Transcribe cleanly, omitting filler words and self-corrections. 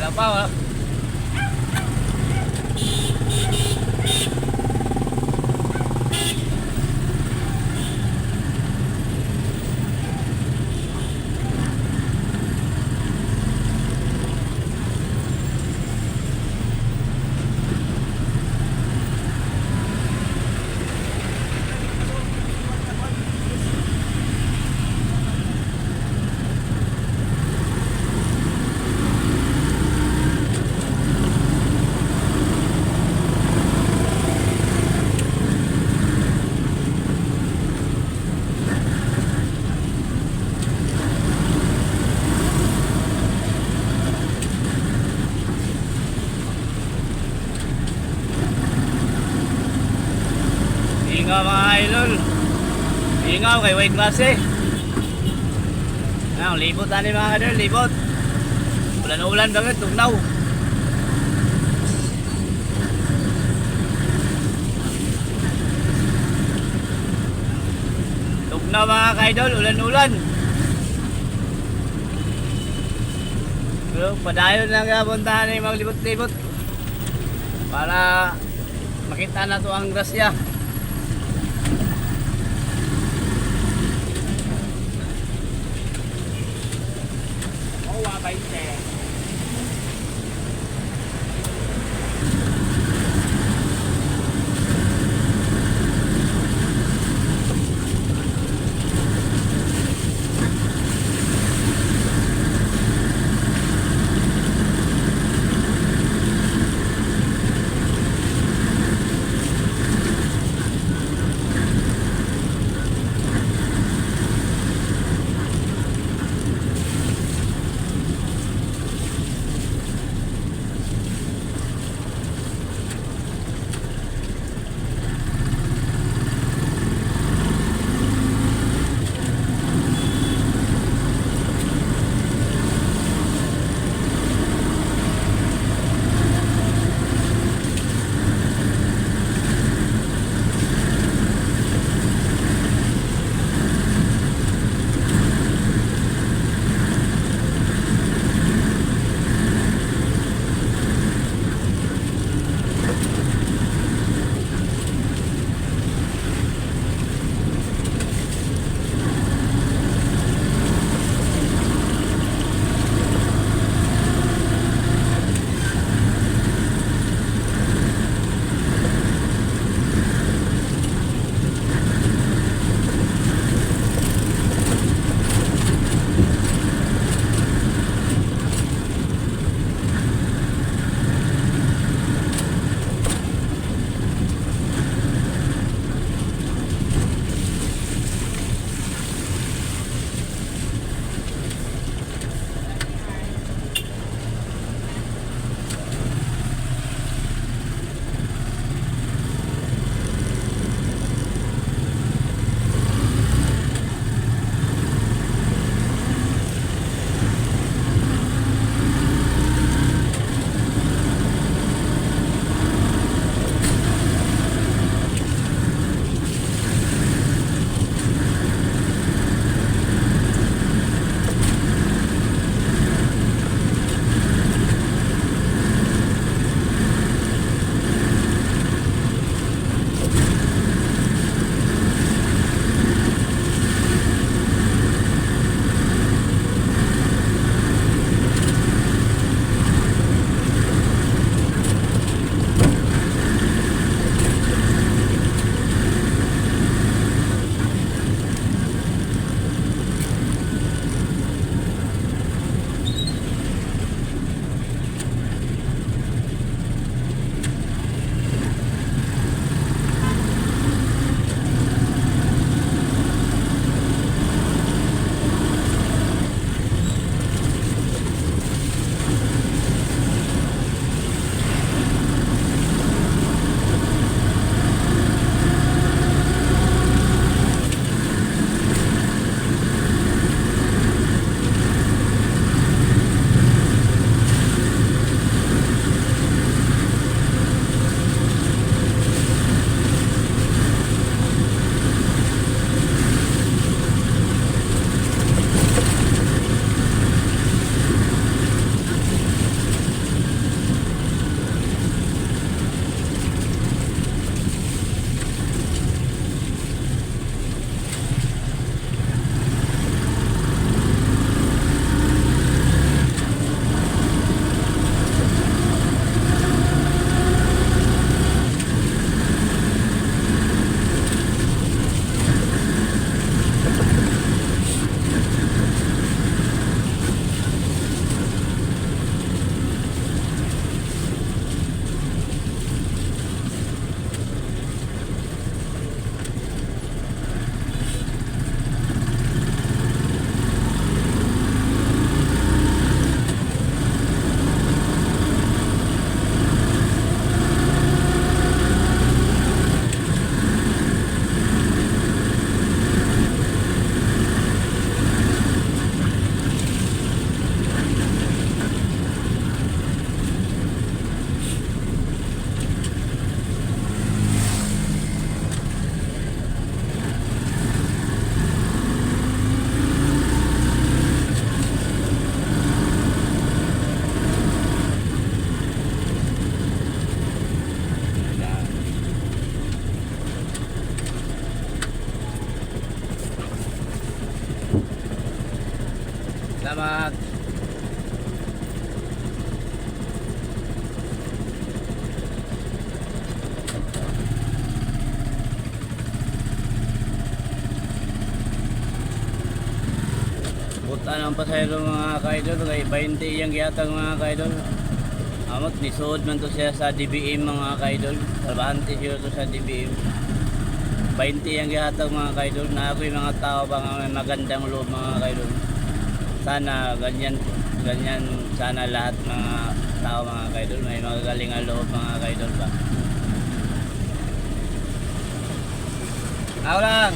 Wala pa, wala. Ingaw, mga idol. Ingaw kay white klase. Now, libot ani, mga idol, libot. Ulan-ulan bagay, tugnaw. Tugnaw, mga ka-idol, ulan-ulan. Pero padayon lang puntahan ni maglibot-libot para makita na to ang grasya. Oh, 20. Salamat. Buta ng pasahero, mga kaidol, kay 20 iyang gihatag, mga kaidol. Amot nisuod man to siya sa DBM, mga kaidol. Trabahante siya to sa DBM. 20 ang gihatag, mga kaidol. Na ako'y mga tao ba nga may magandang loob, mga kaidol. Sana ganyan ganyan sana lahat mga tao, mga kaidol, may magagaling ang loob, mga kaidol ba. Ako lang.